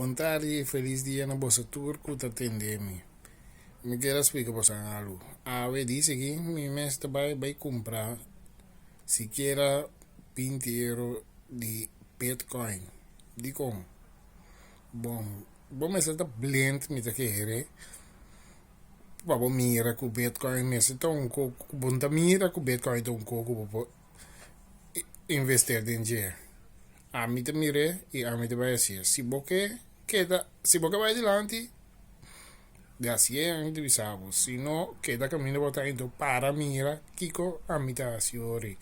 Bon tardi y feliz dia na boso tur cu ta tende mi. Mi kier a splica boso algo. Awe dice aki mi mes ta bay bay cumpra sikiera binti euro di bitcoin. Dicon? Bon, bo mester ta blind mi ta kere pa bo mira cu bitcoin mester ta un co cu bo no ta mira cu bitcoin ta un co cu bo por invester den dje. Ami ta mir'é i ami ta bai hasié. Si bo ke keda, si bo ke bai dilanti, di hasié ami ta bisa bo. Si no, keda kaminda bo ta anto para mira kiko ami ta hasi ori.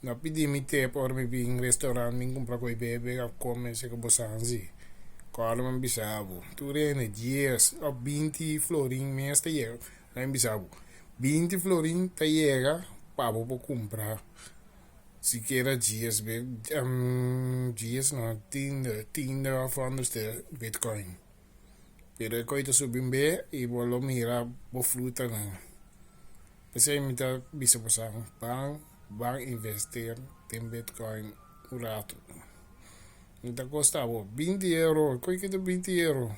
No pidi mi tep ora mi bin restaurant bin kumpra koi bebe òf kome esei ku bo sa hansi. Kòrda mi a bisa bo, tur hende dies òf binti florin mes ta yega, mi a bisa bo, binti florin ta yega pa bo por kumpra. Sikiera dies be dies no tiende tiende of honderdste bitcoin pero e koi ta subi un be y bo lo mira bo frutanan pesey mi ta bisa bosan ban ban investir den bitcoin un rato no ta kosta bo binti euro koi ke ta binti euro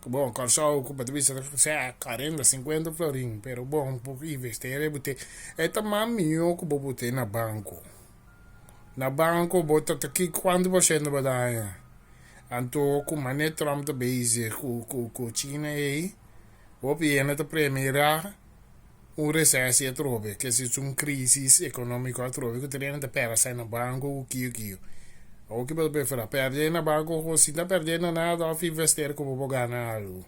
Bon, Kòrsou ku bo ta bisa sea kuarenta, sinkuenta florin, pero bon bo investera e bo te e ta mas mihó ku bo bot'é na banko. Na banko bo ta ta ki kuantu por shento bo ta haña? Anto ku manera Trump ta bezig ku ku ku China ei, hopi hende ta premirá un resesie atrobe, ke si un krisis ekonómiko atrobe ku tur hende ta pèrdè sai na banko ku kiu kiu. Awor ki bo ta preferá, pèrdè na banko ku sin ta pèrdè na nada òf invester ku bo por gana algu?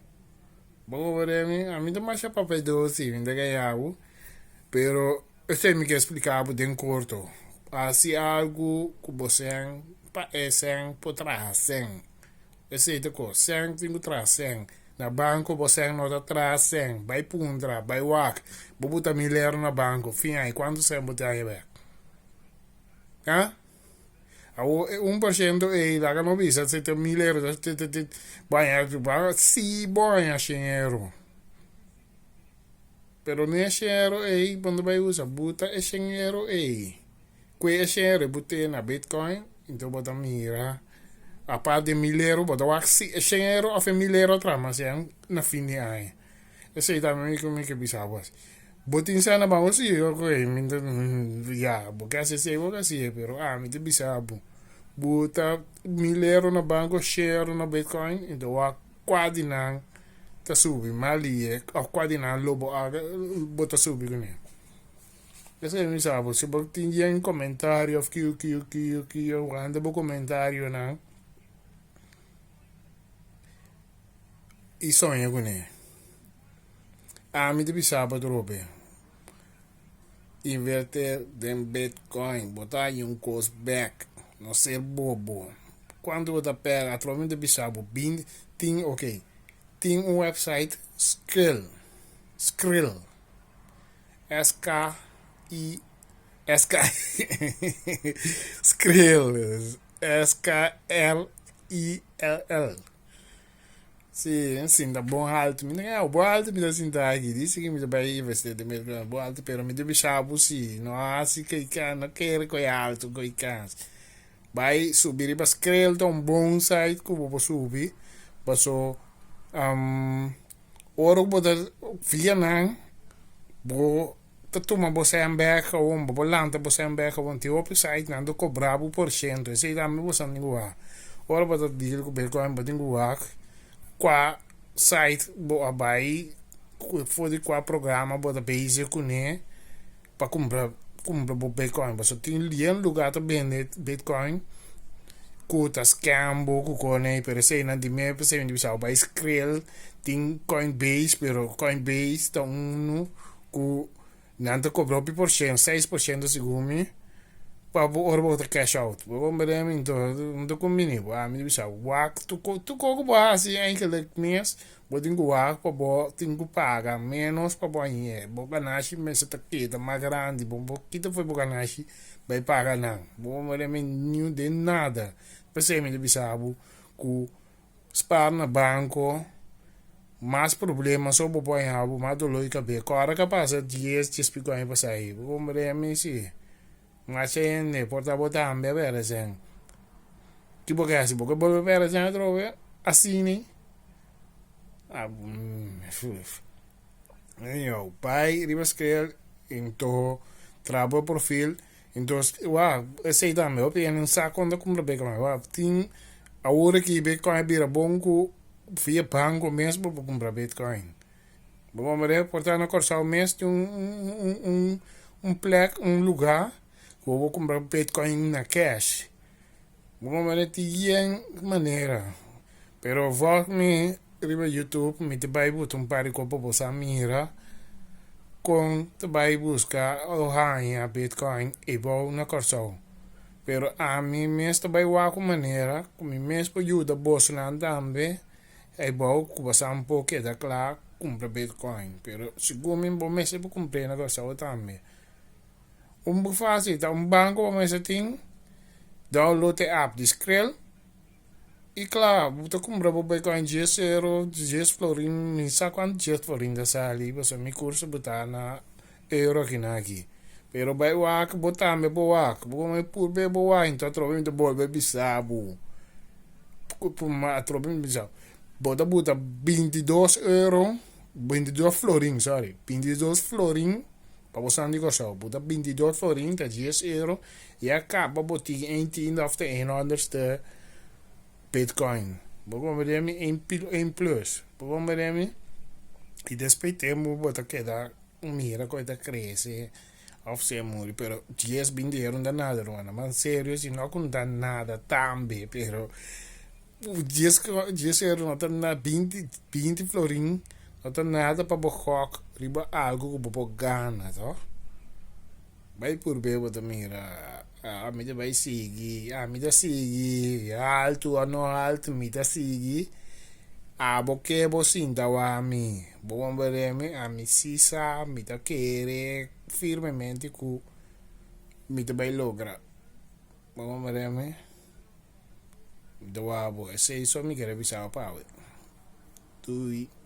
Bo worde mi, ami ta masha papia si, mi ta gaña bo, pero esei mi ke splika bo den korto, hasi algu ku bo sèn pa e sèn por traha sèn. Esei ta kos. Sèn tin ku traha sèn. Na banko bo sèn no ta traha sèn. Bai puntra, bai wak. Bo buta mil euro na banko, fin ai kuantu sèn bo tin ahi bek? Ha? Awor e un por shento ei laga no bisa si ta mil euro ta ta ta bo haña si bo haña shen euro. Pero no e shen euro ei bo no ta bai usa. Buta e shen euro ei. Kue e shen euro bo tene na bitcoin, enton bo ta mira apart di mil euro bo ta wak si e shen euro of e mil euro a traha mas yen na fin di aña. Esei tambe mi mi ke bisa bo asi. Bo tin sèn na banko si oke mi ta ya bo ke hasi esei bo ke hasi pero ami ta bisa bo bo ta mil euro na banko shen euro na bitcoin enton wak kua di nan ta subi mas lihe of kua di nan lo bo bo ta subi kuné. Esei mi sa bo, si bo tin yen komentario of kiu kiu kiu kiu wanta bo komentarionan i soña kuné. Ami ta bisa bo atrobe, inverter den bitcoin bo ta haña un kos bek, no ser bobo. Kuantu bo ta pèrdè? Atrobe mi ta bisa bo bin tin ok tin un website skrill skrill. S-K-I S-K Skrill S-K-R-I-L-L Si, mi sinta bon alto Mi ta bon alto mi ta sinta aki Dice ki mi ta bai investi den bitcoin bon alto Pero mi ta bisa bo si No hasi koi kan No kere koi alto koi kans Bai subi riba Skrill ta un bon site ku bo por subi Paso Ora ku bo ta via nan, bo ta tuma bo sèn bèk awor, bo por lanta bo sèn bèk awor. Tin hopi site nan ta kobra bo por shento, esei tambe bo sa tin ku wak. Ora bo ta deal ku bitcoin bo tin ku wak kua site bo a bai, for di kua programa bo ta bezig kuné pa kumpra kumpra bo bitcoin pasobra tin yen lugar ta bende bitcoin ku ta scam bo ku kone pero eseinan di mes p'esei mi ta bisa bo bai skrill tin coinbase pero coinbase ta unu ku nan ta kobra hopi por shento seis por shento segun mi pa bo ora bo ta cash out bo komprende mi enton no ta kumbini bo ami ta bisa bo wak tur kos ku bo hasi eigenlik mes Bo tin ku wak pa bo tin ku paga ménos pa bo hañ'é. Bo ganashi mester ta keda mas grandi. Bo bo kita for bo ganashi bai paga nan. Bo no reme niun den nada. P'esei mi ta bisa bo ku spar na banko mas problema so bo por haña bo, mas dolor di kabes. Kòrda ka pasa dies, dies piko aña pasá ei. Bo komprende mi? Si. Masha hende por ta bo tambe a bere sèn. Ki bo ke hasi? Bo ke bolbe pèrdè sèn atrobe? Asina. Anyhow, bai riba Skrill ento traha bo profil ento wak esei tambe hopi hende no sa kon ta kumpra bitcoin wak tin awor aki bitcoin a bira bon ku via banko mes bo por kumpra bitcoin bo por por ta na Kòrsou mes tin un un plek un luga ku bo por kumpra bitcoin na cash Bo mama tin yen manera, pero volg mi riba YouTube mi ta bai buta un par di kos pa bo sa mira kon ta bai buska o haña bitcoin ebou na Kòrsou. Pero ami mes ta bai wak un manera ku mi mes por yuda bosonan tambe ebou ku bo sa por keda kla kumpra bitcoin. Pero segun mi bo mester por kumpr'é na Kòrsou tambe. Un bu fácil ta un banco bo mester tin, download e app di Skrill y kla bo ta cumpra bo bitcoin dies euro, dies florin, mi sa cuanto dies florin ta sali pasobra mi curso bo ta na euro akinan aki. Pero bay wak bo tambe por wak, bo come purbe bo wak enton atrobe mi ta bolbe bisa bo, atrobe mi ta bisa bo, bo ta buta 22 euro, 22 florin sorry, 22 florin. Pa bo san di Kòrsou, bo ta 22 florin, ta 10 euro, i a kaba bo tin een tiende òf te een honderdste bitcoin. Bo komprende mi? Een pil, een plus. Bo komprende mi? I despues tempu bo ta keda mira ku e ta krese òf si e muri, pero 10, 20 euro no ta nada ruman. Man serio si no ku no ta nada tambe, pero 10, 10 euro no ta nada, 20, 20 florin no ta nada pa bo gok riba algo ku bo por gana, toh? Bai purbe bo ta mira, ami ta bai sigui, ami ta sigui, haltu o no haltu mi ta sigui, abo ke bo sinta wak mi, bo komprende mi? Ami si sa, mi ta kere firmemente ku mi ta bai logra, bo komprende mi? Mi ta wak bo, esei so mi kere bisa bo pa awe. Dui.